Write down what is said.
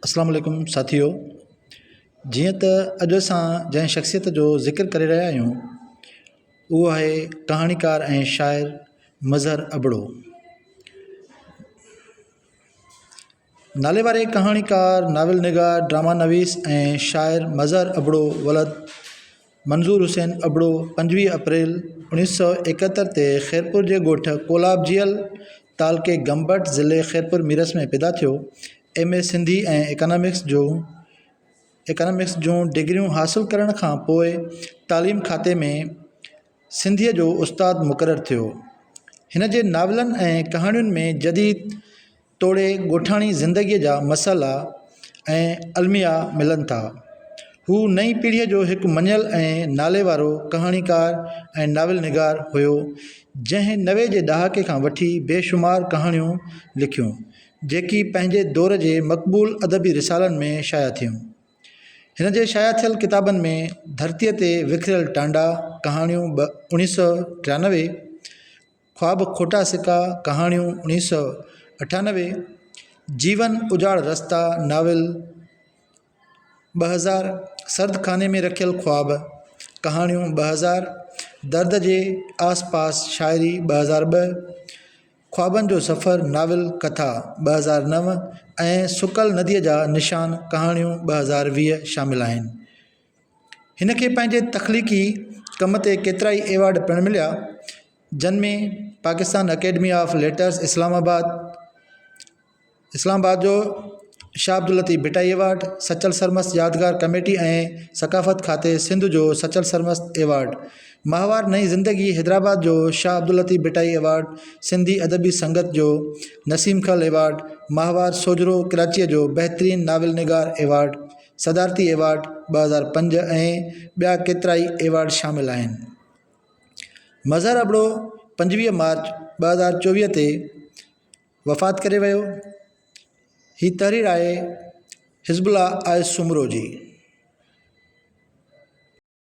اسلام عليڪم ساٿيو جيئن ته اڄ اسان جنهن شخصيت جو ذڪر ڪري رهيا آهيون اهو آهي ڪهاڻيڪار ۽ شاعر مظهر ابڙو نالي واري ڪهاڻيڪار ناول نگار ڊراما نويس ۽ شاعر مظهر ابڙو ولد منظور حسين ابڙو 25 اپريل 1971 تي خيرپور جي ڳوٺ ڪولاب جيئل تعلقي گمبٽ ضلعي خيرپور ميرس ۾ پيدا ٿيو. ايم اي سنڌي ۽ ايڪانامڪس جو ايڪانامڪس جون ڊگريون حاصل ڪرڻ کان پوء تعليم کاتي ۾ سنڌيء جو استاد مقرر ٿيو. هن جي ناولن ۽ ڪهاڻين ۾ جديد توڙي ڳوٺاڻي زندگيء جا مسئلا ۽ الميا ملن ٿا. هو نئين پيڙهيء جو هڪ مڃيل ۽ ناليوارو ڪهاڻيڪار ۽ ناول نگار هيو، جنهن 90 جي ڏهاڪي کان وٺي بيشمار ڪهاڻيون لکيون، جيڪي پنهنجي دور جي مقبول ادبي رسالن ۾ شايع ٿيون. هن جي شايع ٿيل ڪتابن ۾ ڌرتيء تي وکريل ٽانڊا، ڪهاڻيون، 1993، خواب کوٽا سڪا، ڪهاڻيون، 1998، جيون اجاڙ رستا، ناول، 2000، سرد خاني ۾ رکيل خواب، ڪهاڻيون، 2000، درد جي آس پاس، شاعري، 2002، خوابن جو سفر، ناول، ڪٿا، 2009، ۽ سڪل نديء جا نشان، ڪهاڻيون، 2020 شامل آهن. هن کي پنهنجي تخليقي ڪم تي ڪيترائي ايوارڊ پڻ مليا، جن ۾ Pakistan academy of letters Islamabad Islamabad جو شاهه عبداللطيف ڀٽائي ايوارڊ، سچل سرمست يادگار ڪميٽي ۽ ثقافت کاتي سنڌ جو سچل سرمست ايوارڊ، ماهوار نئين زندگي حيدرآباد جو شاهه عبداللطيف ڀٽائي ايوارڊ، سنڌي ادبي سنگت جو نسيم کل ايوارڊ، ماهوار سوجهرو ڪراچيء جو بهترين ناول نگار ايوارڊ، صدارتي ايوارڊ 2005 ۽ ٻيا ڪيترائي ايوارڊ شامل آهن. مظهر ابڙو 25 مارچ 2024 تي وفات ڪري ويو. هي تحرير آهي حزب الله آء سومرو جي.